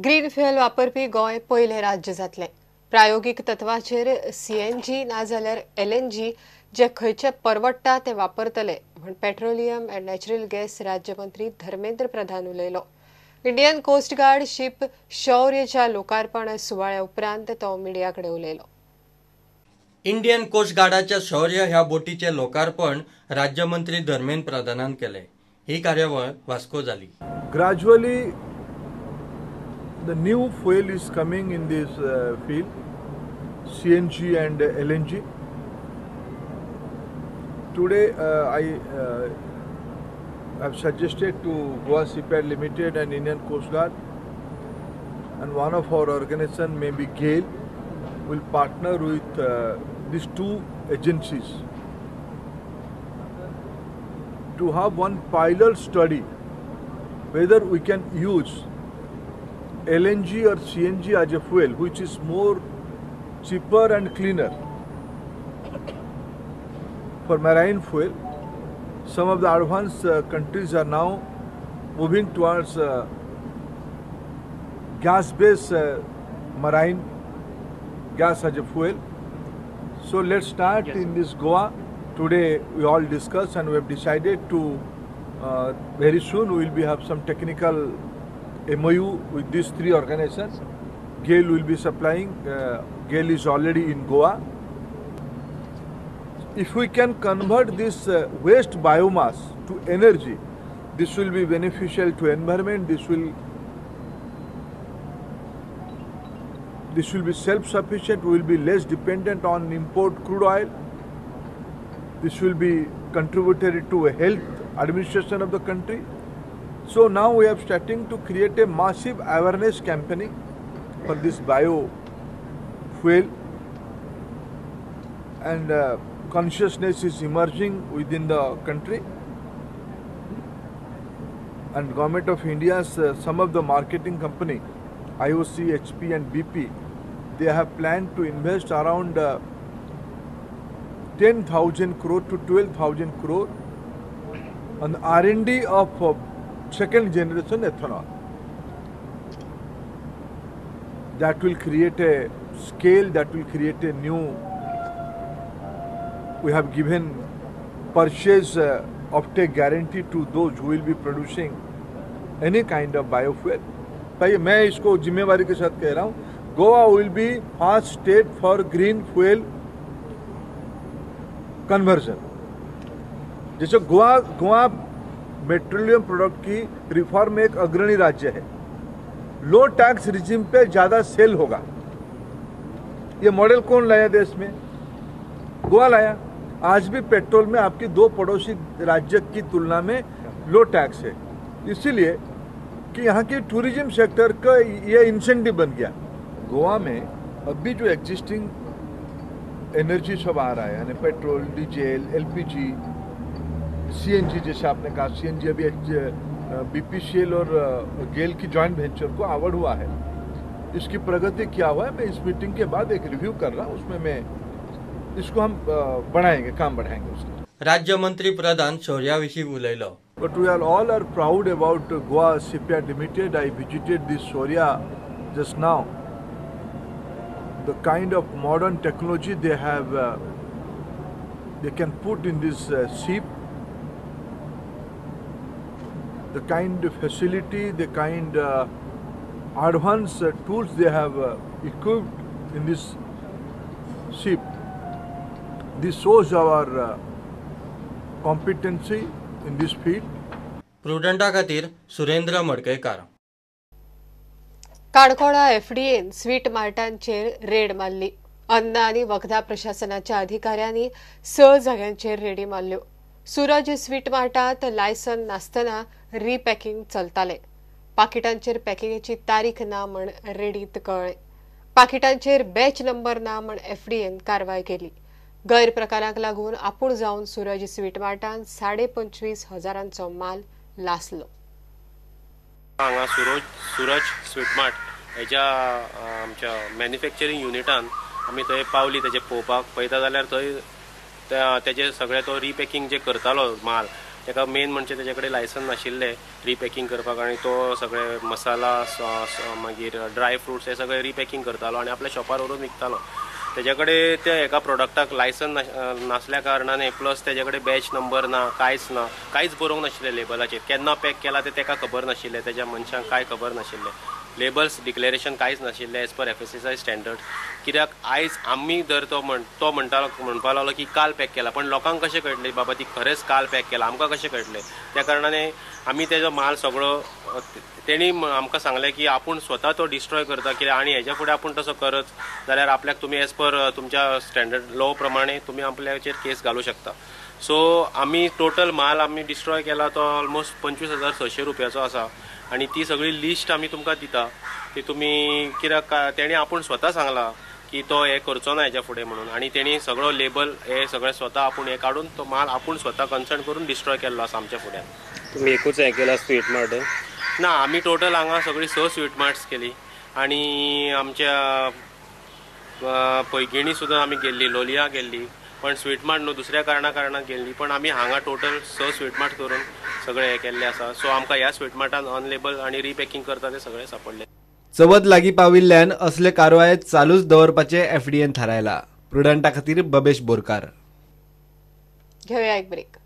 Green fuel वापरपी गोंय पयलें राज्य जातलें. प्रायोगीक तत्वाचेर सीएनजी नाजाल्यार एलएनजी जे खंयचे परवडटा ते वापरतले म्हूण पेट्रोलियम अँड नॅचरल गॅस राज्यमंत्री धर्मेंद्र प्रधान उलयलो. इंडियन कोस्ट गार्ड शीप शौर्यच्या लोकार्पण सुवाळ्या उपरांत तो मिडिया कडेन उलयलो. इंडियन कोस्ट गार्डाच्या शौर्य ह्या बोटीचे लोकार्पण राज्यमंत्री धर्मेंद्र प्रधानान केले. ही कार्यावळ वास्को जाली. Gradually the new fuel is coming in this field, CNG and LNG. Today I have suggested to Goa Shipyard Limited and Indian Coast Guard and one of our organization, maybe GAIL, will partner with these two agencies to have one pilot study whether we can use LNG or CNG as a fuel, which is more cheaper and cleaner for marine fuel. Some of the advanced countries are now moving towards gas-based marine gas as a fuel. So let's start in this Goa. Today we all discuss and we have decided to very soon we will be have some technical MOU with these three organizations. GAIL will be supplying. GAIL is already in Goa. If we can convert this waste biomass to energy, this will be beneficial to environment. This will be self-sufficient. We will be less dependent on import crude oil. This will be contributory to a health administration of the country. So now we are starting to create a massive awareness campaign for this biofuel, and consciousness is emerging within the country. And Government of India's some of the marketing company, IOC, HP and BP, they have planned to invest around 10,000 crore to 12,000 crore on the R&D of second generation ethanol. That will create a scale, that will create a new, we have given purchase offtake guarantee to those who will be producing any kind of biofuel. भाई मैं इसको जिम्मेवारी K साथ कह रहा हूँ, Goa will be first state for green fuel conversion. जैसे Goa petroleum product की रिफॉर्म में एक अग्रणी राज्य है. लो टैक्स रिजिम पे ज़्यादा सेल होगा. ये मॉडल कौन लाया देश में? गोवा लाया. आज भी पेट्रोल में आपकी दो पड़ोसी राज्य की तुलना में लो टैक्स है, इसीलिए कि यहाँ के टूरिज्म सेक्टर का ये इंसेंटिव बन गया. गोवा में अभी जो एग्जिस्टिंग एनर्जी सब आ रहा है, यानी पेट्रोल, डीजल, एलपीजी, सीएनजी, जैसे आपने कहा सीएनजी अभी बीपीसीएल और गेल की जॉइंट वेंचर को अवार्ड हुआ है. इसकी प्रगति क्या हुआ है, मैं इस मीटिंग के बाद एक रिव्यू कर रहा हूँ, उसमें मैं इसको हम बढ़ाएंगे, काम बढ़ाएंगे उसका. राज्य मंत्री प्रधान शौर्याविशीं उलयलो. But we are all are proud about Goa Shipyard Limited. I visited this Shaurya just now. The kind of modern technology they have, they can put in this ship, the kind of facility, the kind advanced tools they have equipped in this ship. This shows our competency in this field. प्रुडंटा खातीर सुरेंद्र मडकयकार. काणकोणा FDN sweet मार्टांचेर red मारली. अन्न आनी वखदां प्रशासनाच्या अधिकाऱ्यांनी 6 जाग्यांचेर ready मारल्यो. सूरज sweet मार्टांत license नासतना रिपॅकिंग चलताले. पाकिटांचेर पॅकिंगेची तारीख ना म्हण रेडीत कळ्ळें. पाकिटांचेर बॅच नंबर ना म्हण एफडीएन कारवाय केली. गैरप्रकारांक लागून आपूण जावन सूरज स्वीट मार्टान 25,500 माल लासलो. हांगा सूरज स्वीट मार्ट हेज्या आमच्या मॅन्युफॅक्चरींग युनिटान आमी थंय पावली तेजे पळोवपाक. पळयता जाल्यार थंय तेजे सगळे तो रिपॅकिंग जे करतालो माल ताका मेन म्हणजे तेजे कडेन लायसन नाशिल्लें रिपॅकींग करपाक आनी तो सगळे मसाला मागीर ड्राय फ्रुट्स हे सगळे रिपॅकींग करतालो आनी आपल्या शॉपार व्हरून विकतालो. तेजे कडेन त्या एका प्रोडक्टाक लायसन नासल्या कारणान प्लस तेजे कडेन बॅच नंबर ना, कांयच ना, कांयच बरोवंक नाशिल्लें लेबलाचेर. केन्ना पॅक केला तें ताका खबर नाशिल्लें, तेज्या मनशांक कांय खबर नाशिल्लें, लेबल्स डिक्लेरेशन कांयच नाशिल्लें एज पर FSSAI standard. कित्याक आयज आमी जर तो म्हणपाक लागलो की काल पॅक केला, पण लोकांक कशें कळटलें बाबा ती खरेंच काल पॅक केला, आमकां कशें कळटलें? त्या कारणान आमी तेजो माल सगळो तेणी आमकां सांगलें की आपूण स्वता तो डिस्ट्रॉय करता कित्याक आनी हेज्या फुडें आपूण तसो करत जाल्यार आपल्याक तुमी एज पर तुमच्या स्टँडर्ड लॉ प्रमाणे तुमी आपल्याचेर केस घालूं शकता. सो आमी टोटल माल आमी डिस्ट्रॉय केला तो ऑलमोस्ट 25,600 रुपयाचो आसा आनी ती सगळी लिस्ट आमी तुमकां दिता ती तुमी कित्याक तेणी आपूण स्वता सांगला की तो हें करचो ना हेज्या फुडें म्हणून आनी तेणी सगळो लेबल हे सगळें स्वता आपूण हें काडून तो माल आपूण स्वता कन्सर्न करून डिस्ट्रॉय केल्लो आसा आमच्या फुड्यान. तुमी एकूच हें केला स्वीट मार्ट? ना, आमी टोटल हांगा सगळी 6 स्वीट मार्ट्स केली आनी आमच्या पैगिणी सुद्दां आमी गेल्ली, लोलया गेल्ली, पण स्वीट मार्ट न्हू दुसऱ्या कारणान गेल्ली, पण आमी हांगा टोटल 6 स्वीट मार्ट करून सगळें हें केल्लें आसा. सो आमकां ह्या स्वीट मार्टान अनलेबल आनी रिपॅकींग करता ते सगळे सापडले. चवथ लागीं पाविल्ल्यान असले कारवाय चालूच दवरपाचें एफडीएन थारायला. प्रुडंटा खातीर बबेश बोरकार. घेवया एक ब्रेक.